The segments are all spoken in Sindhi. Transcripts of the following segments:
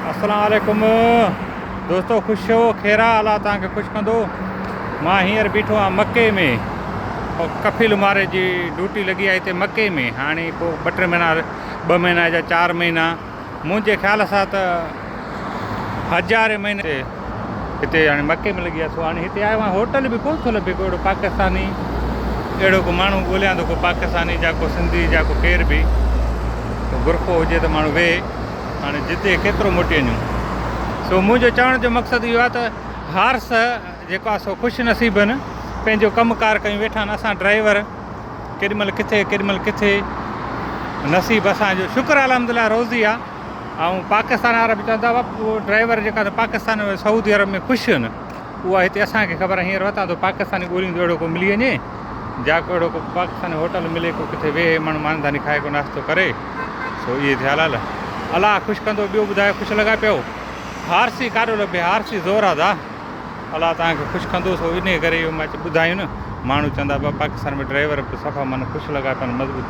السلام عليڪم دوستو خوش هو خير آ الله توهان کي خوش ڪندو مان هينئر بيٺو آهيان مڪي ۾ ڪفيل ماري جي ڊيوٽي لڳي آهي هتي مڪي ۾ هاڻي پوء ٻه ٽي مهينا ٻه مهينا جا چار مهينا منهنجي خيال سان ته هزارين مهيني تي هتي هاڻي مڪي ۾ لڳي آهي سو هاڻي هتي آيو آهيان هوٽل به ڪونه ٿو لڀي ڪو اهڙو پاڪستاني اهڙو ڪو ماڻهو ڳوليان ٿو ڪو پاڪستاني جا ڪو سنڌي جا ڪو ڪير به ڪو غرفو هجي ته ماڻهو ويهي هاڻي جتي ڪيترو موٽي وڃون سو منهنجو چوڻ جو مقصد اهو آهي ته هارس جيڪو آهي سو خوش نصيب آهن پنهنجو ڪم ڪار ڪيون ويٺا آهن اسان ڊرائيور ڪيڏي مهل ڪٿي ڪيڏي مهل ڪٿي نصيب اسان جو شڪر الحمدلله روزي آهي ۽ پاڪستان وارا به چوندا هئا اهو ڊرائيور جيڪا پاڪستان ۾ سعودي عرب ۾ خوش آهن اها هتي اسان کي خبر آهي هينئر وتان ٿو پاڪستاني ڳوليندو اهڙو ڪو ملي وڃي جا ڪو اهڙو ڪو پاڪستاني هوٽل ملي ڪو ڪٿي ويهي ماڻهو ماني ڌاني کائي ڪو ناشتو ڪري سو اهي ٿيا لال الله خوش ڪندو ٻيو ٻڌايو خوش لڳا پيو هارسي ڪاڏو لڀي هارسي زور آ دا الله توهان کي خوش ڪندو سو انهي ڪري اهو مان ٻڌايو نه ماڻهو چوندا با پاڪستان ۾ ڊرائيور به صفا من خوش لڳا پيا مضبوط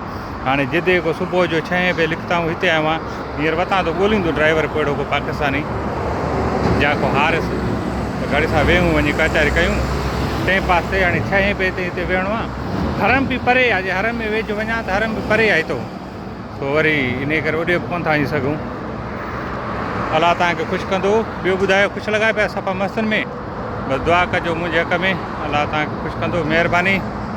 هاڻي جدي ڪو صبح جو ڇهين بجي لکتا آئون هتي آيو آهيان هينئر وتان ٿو ڳوليندو ڊرائيور ڪو اهڙو ڪو پاڪستاني يا ڪو حارث ته گهڙي سان ويهون وڃي ڪچهري ڪيون ٽئين پاس تي هاڻي ڇهين بجي تائين هتي ويهڻو آهي حرم به پري آهي جي حرم ۾ ويجهو وڃان ته حرم به پري آهي هتو سو وري انهي ڪري اوڏي به ڪونه ٿا وڃي سگهون الله توهان کي خوش ڪندو ٻيو ٻڌايو خوش لڳا پيا صفا مستن ۾ بس دعا ڪجو منهنجي حق ۾ الله توهان کي خوش ڪندو مهرباني.